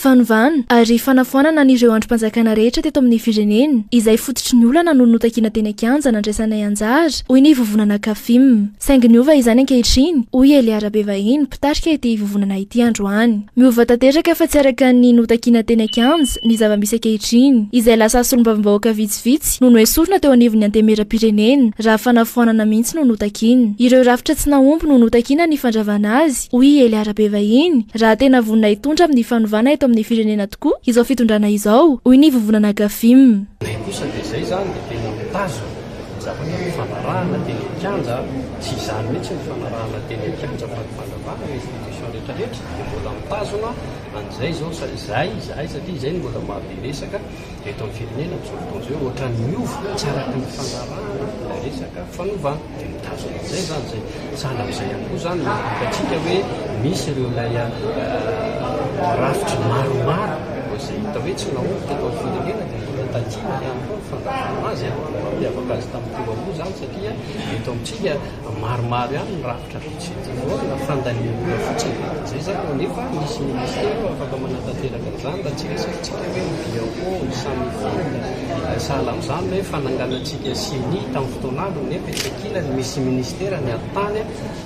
Fanovana ary fanafoanana an'ireo andrim-panjakana rehetra teto amin'ny firenena, izay fototry ny olana no notakiana teny an-kianja nandraisanay anjara, hoy ny vovonana Cafim. Saingy niova izany ankehitriny, hoy i Elia Rabevahiny, mpitarika ity vovonana ity androany. Miova tanteraka fa tsy araka ny notakiana teny an-kianja ny zava-misy ankehitriny, izay lasa solombavambahoaka vitsivitsy no noesorina teo anivon'ny Antenimierampirenena, raha fanafoanana mihitsy no notakiana. Ireo rafitra tsy nahomby no notakiana ny fandravana azy, hoy i Elia Rabevahiny, raha tena vonona hitondra amin'ny fanovana eto amin'ny firenena tokoa izao fitondrana izao, hoy ny vovonana Gafim. Izay kosa dia izay izany dia tena mitazona ny zavatra nifanarahana teny an-kianja, tsy izany mihitsy ny fanarahana teny an-kianja fa ny fandravana ny institution rehetra rehetra dia mbola mitazona an'izay izao, izay izahay satria izay no mbola mahabe resaka. Eto amin'ny firenena amin'izao fotoana izao ohatran'ny miova tsy araka ny fanarahana ilay resaka fanovana dia mitazona an'izay izany izay. Sahala amin'izay ihany koa izany no hitantsika hoe misy ireo ilay rafitra maromaro izay hita hoe tsy nahomby teto amin'ny firenena dia mbola takiana ihany koa ny fandravana azy. Mampiavaka azy tamin'ny teo aloha izany satria eto amintsika Maromaro ihany ny rafitra vitsivitsy fandaniam-bola fotsiny. Izay izany no nefa misy ministera eo afaka manatanteraka an'izany raha tsy resahintsika hoe ny Bianco, ny Samifin, sahala amin'izany hoe fananganantsika Ceni tamin'ny fotoan'androny nefa etsy ankilany misy ministera ny atitany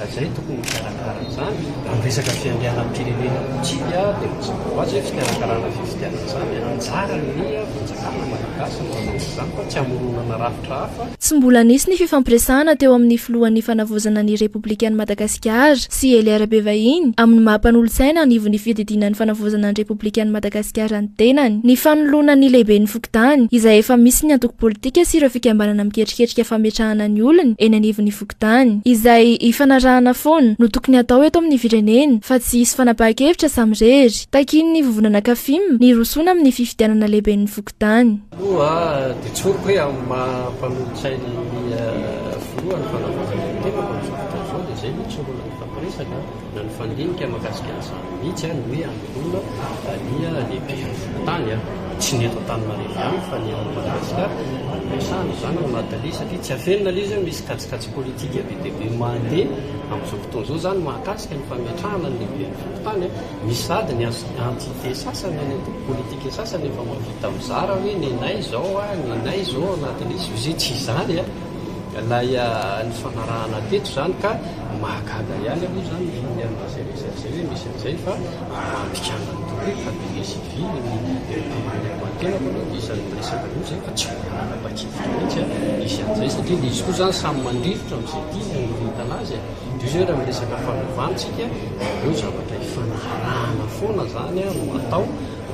izay tokony hikarakara an'izany. Raha miresaka fiandrianam-pirenena koa tsika dia mazava ho azy hoe fikarakarana fifidianana izany anjaran'ny fanjakana malagasy no manao an'izany fa tsy hamoronana rafitra hafa. Tsy mbola nisy ny fifampiresahana teo amin'ny filohan'ny Fanavaozana ny Repoblikan'i Madagasikara sy Elia Rabevahiny amin'ny maha mpanolotsaina anivon'ny fiadidiana ny Fanavaozana ny Repoblikan'i Madagasikara ny tenany. Ny fanoloana ny lehiben'ny fokontany, izay efa misy ny antoko politika sy ireo fikambanana miketriketrika fametrahana ny olony eny anivon'ny fokontany, izay ifanarahana foana, no tokony hatao eto amin'ny firenena fa tsy hisy fanapahan-kevitra samirery. Takian'ny vovonana Cafim ny hirosoana amin'ny fifidianana lehiben'ny fokontany. Aloha dia tsoriko hoe amin'ny maha mpanolotsaina ny filoha ny fanavaozana ny tenako amin'izao fotoana izao dia izay no tsy mbola nifampiresaka na nifandinika mahakasika an'izany mihitsy ny hoe hanoloana ny lehiben'ny fokontany tsy ny eto Antananarivo ihany fa ny eran'i Madagasikara no resahana izany ao anatin'ilay izy satria tsy afenina ilay izy hoe misy kajikajy politika be dia be mandeha amin'izao fotoana izao izany mahakasika ny fametrahana ny lehiben'ny fokontany. Misy sady ny entité sasany any antoko politika sasany efa mahavita mizara hoe nenay izao a, nenay izao ao anatin'izy io, izay tsy izany a, ilay nifanarahana teto izany ka mahagaga ihany aloha izany ny amin'izay resaka izay hoe misy an'izay fa mampikambana tokoa hoe cabinet civil ny tenako aloha dia isan'ny miresaka an'io izay fa tsy mbola nanapa-kevitra mihitsy a, hisy an'izay satria ilay izy koa izany samy mandrirotra amin'izay tiany no hitana azy e. Indreo zao raha miresaka fanovana tsika ireo zavatra ifanarahana foana zany no atao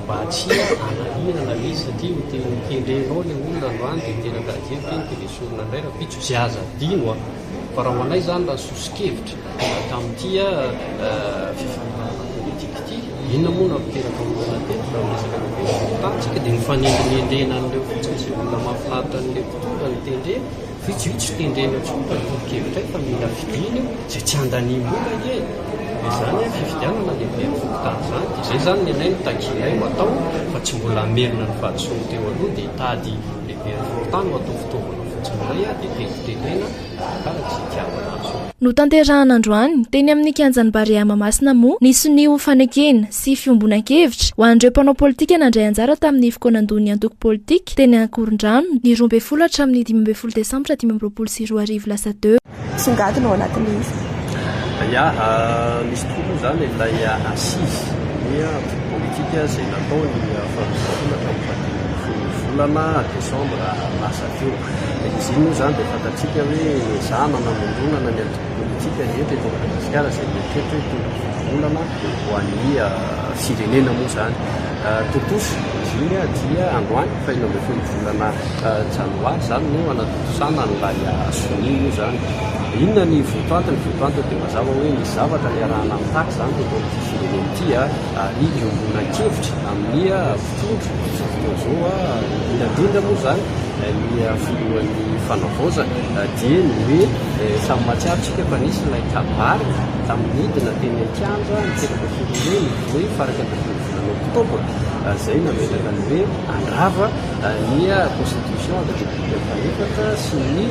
mba tsy hanahirana le izy satria notendrenao le olona androany dia niteraka adihevitra iny dia nesorina indray rahampitso izay aza adino a! Fa raha ho anay zany raha soso-kevitra tamin'ity fifanarahana politika ity inona moa no hampiteraka olana teto raha miresaka lehibe fokontany tsika dia nifanendrinendrena an'ireo fotsiny izay olona mahafinaritra an'ilay mpitondra no tendrena. Vitsy io tsy tendrena intsony fa ny tolo-kevitray fa mila fidiana io izay tsy andaniam-bola anie e! Izany an fifidianana lehiben'ny fokontany izany dia izay izany ny anay no takianay ho atao fa tsy mbola hamerina ny fahadisoan'ny teo aloha dia hitady lehiben'ny fokontany ho atao fitaovana fotsiny indray an dia tendritendrena arakaraka izay itiavana azy io. Notanterahana androany, teny amin'ny kianjan'ny Barea Mahamasina moa, ny sonia ho fanekena sy fiombonan-kevitra ho an'ireo mpanao politika nandray anjara tamin'ny fikaonandohan'ny antoko politika teny Ankorondrano, ny 12 hatramin'ny 15 desambra 2025 lasa teo. Misongadina ao anatin'ilay izy. Ya, nisy tokoa moa izany ilay assise ny antoko politika izay natao ny faharoa hatramin'ny fahadimy ambin'ny folo volana desambra lasa teo. Izy iny moa izany dia fantatsika hoe nezahana namondronana ny antoko politika rehetra eto Madagasikara izay mieritreritra hoe hitondra vovonana ho an'ny firenena moa izany. Tontosa izy iny dia androany faha 16 volana janoary izany no hanatontosana an'ilay sonia moa izany. Inona ny votoantiny? Ny votoantiny dia mazava hoe nisy zavatra niarahana nitaky izany teto amin'ity firenena ity ary iombonana-kevitra amin'ny mpitondra amin'izao fotoana izao, indrindra indrindra moa izany ny filohan'ny fanavaozana dia ny hoe samy mahatsiaro isika fa nisy ilay kabary tamin'ny nidina teny an-kianja niteraka firohoana ny hoe faha 11 volana oktobra izay nametraka ny hoe handrava ny constitution république fahaefatra sy ny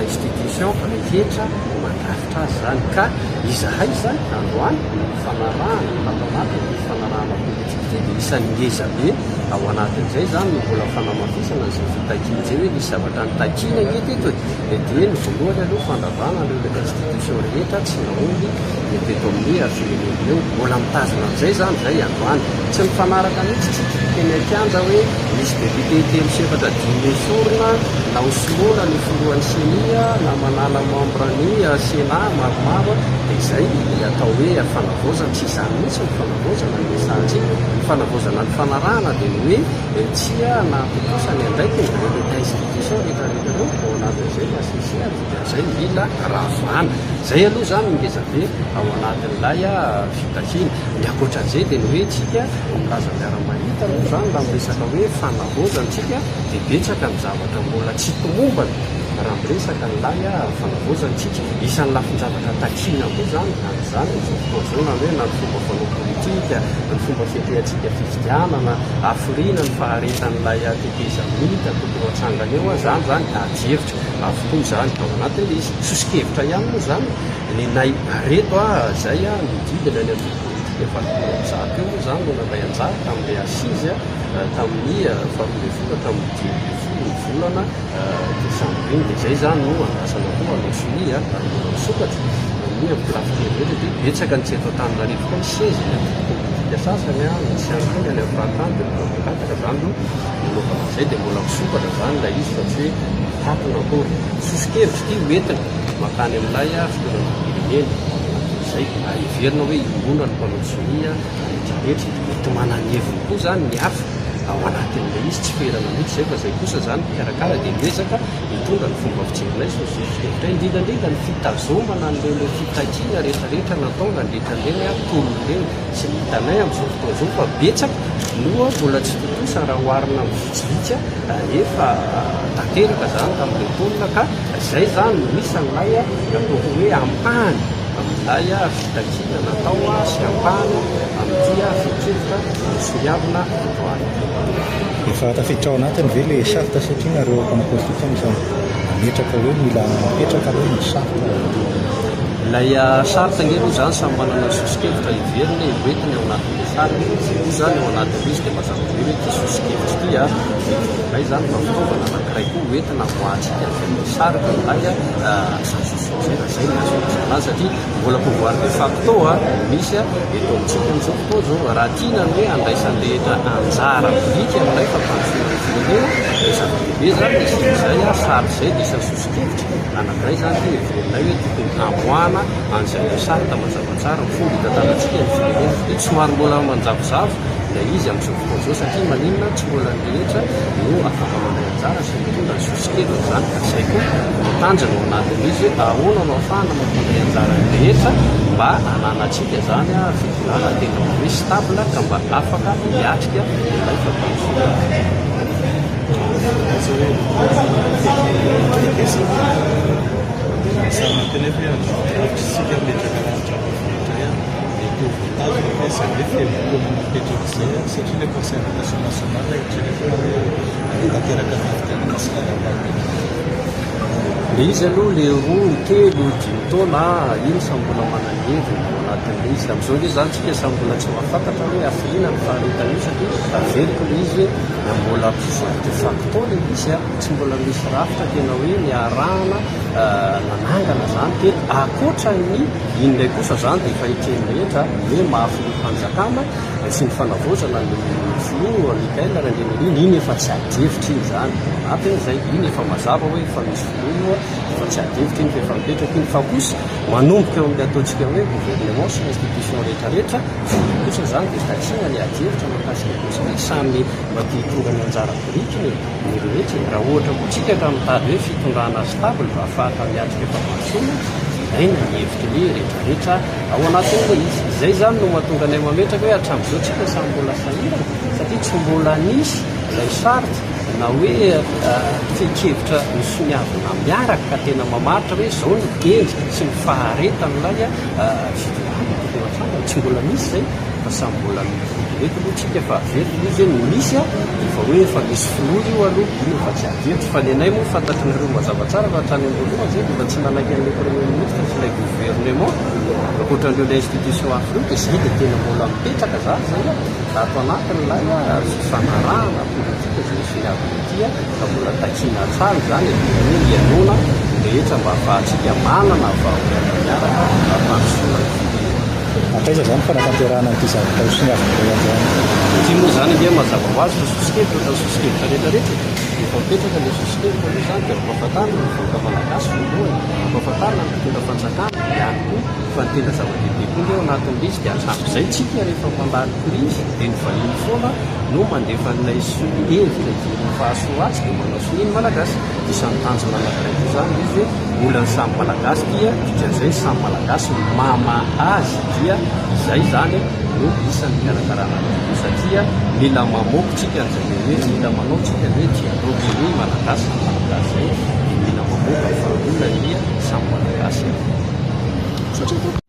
institution rehetra mandrafitra azy izany ka izahay izany androany no nifanarahana tato anatin'ity fifanarahana politika. ity dia isan'ny ngeza be ao anatin'izay izany no mbola fanamafisana an'izay fitakiana izay hoe nisy zavatra nitakiana ange teto e! Dia ny voalohany aloha fandravana an'ireo institution rehetra tsy nahomby ny teto amin'ny firenena ireo. Mbola mitazona an'izay izany izay androany. Tsy mifanaraka mihitsy tsika teny an-kianja hoe misy député telo sy efatra dimy esorina na hosoloina ny filohan'ny ceni na manala membre ny sénat maromaro dia izay ny atao hoe fanavaozana. Tsy izany mihitsy ny fanavaozana no resahantsika. Ny fanavaozana ny fanarahana dia ny hoe tsia na tontosa ny andraikiny ireo institution rehetra rehetra ireo ao anatin'izay ny HCC ary dikan'izay mila ravana. Izay aloha izany ny ngezabe ao anatin'ilay fitakiana. Ny ankoatran'izay dia ny hoe tsika milaza miara-mahita aloha izany raha miresaka hoe fanavaozana tsika dia betsaka ny zavatra mbola tsy tomombana raha miresaka an'ilay fanavaozana tsika. Isan'ny lafin-javatra takiana koa izany amin'izany amin'izao fotoana izao na ny hoe na ny fomba fanao politika, ny fomba fiatrehantsika fifidianana, hafiriana ny faharetan'ilay tetezamita tokony ho atsangana eo, izany izany adihevitra avokoa izany ao anatin'ilay izy. Soso-kevitra ihany moa izany Nenay reto a zay a nodidina ny antoko politika 180 eo moa izany no nandray anjara tamin'ilay assise tamin'ny faharoa ambin'ny folo hatramin'ny 15 ny volana desambra iny dia izay izany no andrasana koa hanao sonia ary mbola misokatra ny ankolafy telo rehetra dia betsaka ny tsy eto Antananarivo koa ny seza ny antoko politika sasany a misy ihany koa ny any amin'ny faritany dia mbola mangataka izany no nanaovana an'izay dia mbola misokatra izany ilay izy fa tsy hoe mikatona akory. Soso-kevitra ity hoentina. Mankany amin'ilay fitondrana-pirenena izay heverina hoe iombonan'ny mpanao sonia rehetra rehetra. Mety manana ny heviny koa izany ny hafa ao anatin'ilay izy, tsy ferana mihitsy izay fa izay kosa izany mpikarakara dia miezaka mitondra ny fomba fijerinay sy ny soso-kevitray, indrindra indrindra ny fitazomana an'ireny fitakiana rehetra rehetra natao nandritra an'ireny tolona ireny sy ny hitanay amin'izao fotoana izao fa betsaka no mbola tsy tontosa raha oharina amin'ny vitsivitsy efa tanteraka izany tamin'ilay tolona ka Izay izany no isan'ilay ataoko hoe ampahany amin'ilay fitakiana natao sy ampahany amin'ity fehin-kevitra nosoniavina androany ity. Efa tafiditra ao anatiny ve ilay charte satria nareo mpanao politika no efa nametraka hoe mila apetraka aloha ny charte? Ilay charte ange aloha izany samy manana ny soso-kevitra heveriny hoentiny ao anatin'ilay charte. Io izany ao anatin'ilay izy dia mazava be hoe ity soso-kevitra ity dia heverina izany fa fitaovana anankiray koa hoentina hamoahantsika an'izay misarika ilay association izay raha izay no azo ilazana azy satria mbola pouvoir de facto no misy eto amintsika amin'izao fotoana izao. Raha tiana ny hoe handraisan'ny rehetra anjara biriky amin'ilay fampandrosoana ny firenena dia zava-dehibe izany ny hisian'izay sary izay dia isan'ny soso-kevitra anankiray izany ity heverinay hoe tokony hamoahana an'izay charte mazava tsara ny fomba hitantanantsika ny firenena. Dia somary mbola manjavozavo ilay izy amin'izao fotoana izao satria maninona tsy mbola ny rehetra no afaka mandray anjara sy mitondra ny soso-keviny izany ka izay koa no tanjona ao anatin'izy hoe ahoana no ahafahana mampandray anjara ny rehetra mba hananantsika izany fitondrana tena hoe stable ka mba afaka hiatrika ilay fampandrosoana. Mety ho voatazona ve izay hoe fe-potoana napetraka izay satria ilay concertation nationale eritreretina hoe hanatanteraka fifidianana sy lalàmpanorenana? Ilay izy aloha ilay roa, telo, dimy taona iny samy mbola manana ny heviny ao anatin'ilay izy. Amin'izao ange izany tsika samy mbola tsy mahafantatra hoe hafiriana ny faharetan'io satria averiko ilay izy hoe mbola pouvoir de facto ilay izy, tsy mbola misy rafitra tena hoe niarahana nanangana izany teto ankoatra ny Iny indray kosa izany dia efa eken'ny rehetra ny hoe maha filoham-panjakana sy ny fanavaozana ny filoha Michaël Randrianirina, iny efa tsy ady hevitra iny izany, ao anatin'izay, iny efa mazava hoe efa misy filoha io, efa tsy ady hevitra iny fa efa mipetraka iny, fa kosa manomboka eo amin'ilay ataontsika hoe gouvernement sy ny institution rehetra rehetra, kosa izany dia takiana ny ady hevitra mahakasika kosa hoe samy mba te hitondra ny anjara birikiny e, ny rehetra e, raha ohatra koa tsika ka mitady hoe fitondrana stable mba ahafahana miatrika fampandrosoana, Ilaina ny hevitry ny rehetrarehetra ao anatin'ilay izy. Izay izany no mahatonga anay mametraka hoe hatramin'izao tsika samy mbola sahirana satria tsy mbola nisy ilay charte na hoe fehin-kevitra nosoniavina miaraka ka tena mamaritra hoe izao ny endrika sy ny faharetan'ilay fitondrana tokony hatrangana. Tsy mbola misy izay fa samy mbola mitovy. Eto aloha tsika fa averina izy hoe ny misy a, efa hoe efa misy filoha io aloha, io efa tsy ady hevitra, fa ny anay moa fantatrinareo mazava tsara fa hatrany am-boalohany zay dia efa tsy nanaiky an'ilay premier ministre sy ilay gouvernement, ankoatran'ireo ilay institution hafa ireo dia zay dia tena mbola mipetraka zany zay a, ato anatin'ilay fifanarahana politika izay nosoniavina ity a, ka mbola takiana hatrany izany e, dia hoe hihainoana ny rehetra mba ahafahantsika manana vahaolana miaraka hampandrosoana ny firenena. Hatraiza izany fanatanterahana an'ity zavatra hosoniavinareo androany ity? Ity moa izany ange mazava ho azy fa soso-kevitra ohatran'ny soso-kevitra rehetra rehetra e! Efa mipetraka ilay soso-kevitra aloha izany dia ampahafantarina ny vahoaka malagasy voalohany, ampahafantarina ny mpitondra fanjakana ihany koa fa ny tena zava-dehibe koa ange ao anatin'ilay izy dia hatramin'izay tsika rehefa mandalo krizy dia ny vahiny foana no mandefa an'ilay hevitra heveriny fa hahasoa azy dia manao sonia ny malagasy. Isan'ny tanjona anankiray koa izany ilay izy hoe olan'ny samy malagasy dia dikan'izay samy malagasy no mamaha azy dia izay izany no isan'ny fikarakarana an'ity koa satria mila mamoaka tsika an'izay le hoe mila manao tsika ny hoe dialogue hoe malagasy samy malagasy izay dia mila mamoaka ny vahaolana ny samy malagasy. Satria.